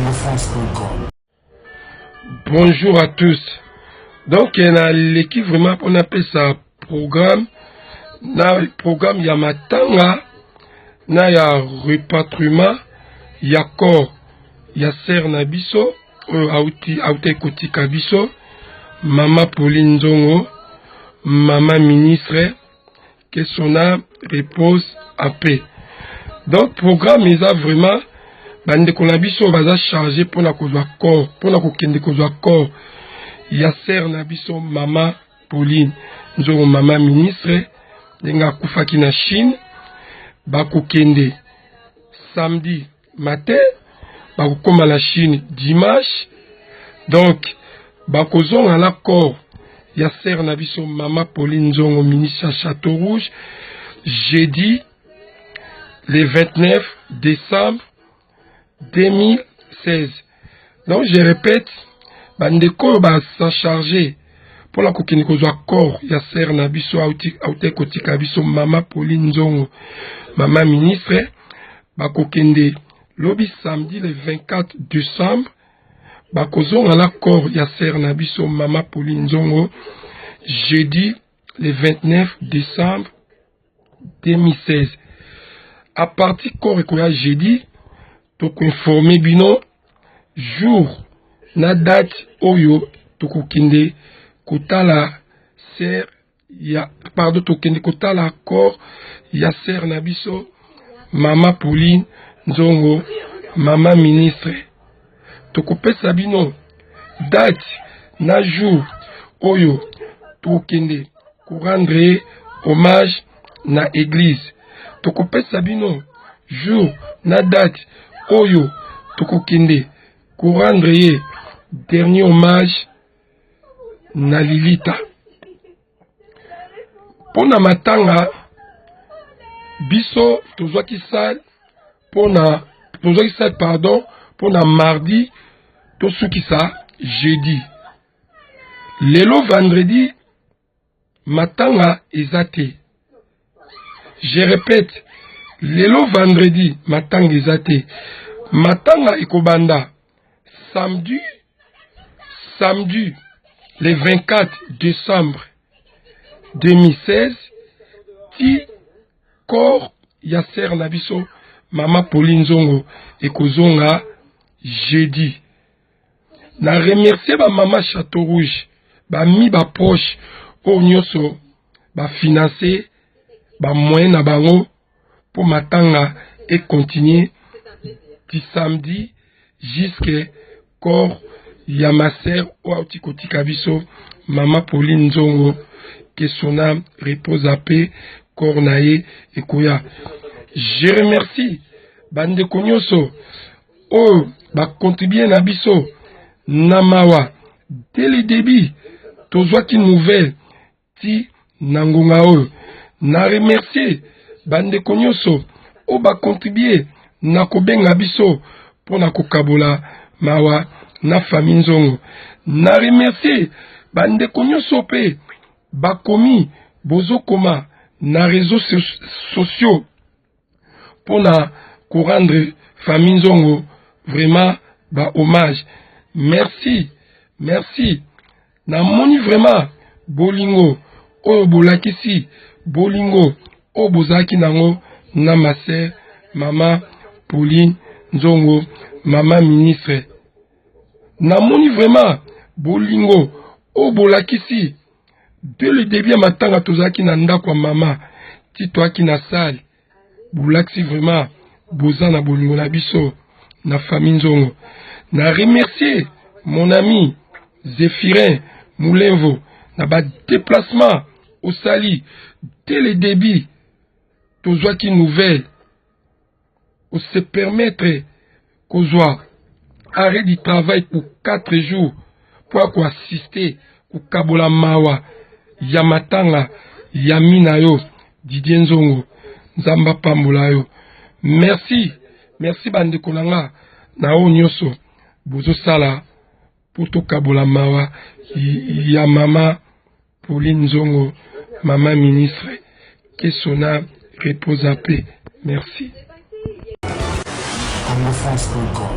congofrance.com. Bonjour à tous. Donc naleki vraiment mpo napesa programme na programme ya matanga na ya repatriement ya corps ya sœur na biso oyo auti auti kotika biso, mama Pauline Nzongo, mama ministre, que son âme repose en paix. Donc programme eza vraiment, bandeko na biso baza chargé mpona kozwa corps, mpona kokende kozwa corps ya sœur na biso, mama Pauline Nzongo, mama ministre, ndenge akufaki na Chine. Bakokende samedi matin, bakokóma na Chine dimanche. Donc bakozonga na corps ya sœur na biso, mama Pauline Nzongo, ministre ya Château Rouge, jeudi le 29 décembre 2016. Donc je répète, bandeko oyo baza chargé mpona kokende kozwa corps ya sœur na biso auti kotika biso, mama Pauline Nzongo, mama ministre, bakokende lobi samedi le 24 décembre, bakozonga na corps ya sœur na biso, mama Pauline Nzongo, jeudi le 29 décembre 2016. À partir corps ekoya jeudi, tokoinforme bino jour na date oyo tokokende kotala sœur ya, pardon, tokende kotala corps ya sœur na biso, mama Pauline Nzongo, mama ministre. Tokopesa bino date na jour oyo tokokende korendre hommage na église. Tokopesa bino jour na date oyo tokokende korendre ye dernier hommage na lilita. Mpo na matanga, biso tozwaki salle mpona, tozwaki salle, pardon, mpona mardi, tosukisa jeudi. Lelo vendredi matanga eza te. Je répète, lelo vendredi matanga eza te. Matanga ekobanda samedi, samedi le 24 décembre 2016, ti corps ya sœur na biso, mama Pauline Nzongo, ekozonga jeudi. Na remercie bamama Château Rouge, bami, baproche oyo nyonso bafinance bamoyen na bango mpo matanga econtinue du samedi jusque corps ya ma sœur oyo auti kotika biso, mama Pauline Nzongo, que son âme repose en paix, corps na ye ekoya. Je remercie bandeko nyonso oyo bacontribue na biso na mawa dès le début tozwaki nouvelle ti na ngonga oyo. Na remercie bandeko nyonso oyo bacontribue na kobenga biso mpo na kokabola mawa na famille Nzongo. Na remercie bandeko nyonso mpe bakomi bozokoma na réseaux sociaux mpo na korendre famille Nzongo vraiment bahommage. Merci, merci. Namoni vraiment bolingo oyo bolakisi, bolingo oyo bozalaki nango na ma sœur, mama Pauline Nzongo, mama ministre. Namoni vraiment bolingo oyo bolakisi dès le début ya matanga, tozalaki na ndako ya mama ti toyaki na salle. Bolakisi vraiment boza na bolingo na biso na famille Nzongo. Na remercier mon ami Zéphirin Moulenvo na badéplacement osali dès le début tozwaki nouvelle, ose permettre kozwa arrêt du travail pour 4 jours mpo ya koassiste kokabola mawa ya matanga ya mi na yo Didier Nzongo. Nzambe apambola yo. Merci, merci bandeko na nga na oyo nyonso bozosala mpo tokabola mawa ya mama Pauline Nzongo, mama ministre, que son âme repose en paix. Merci. congofrance.com.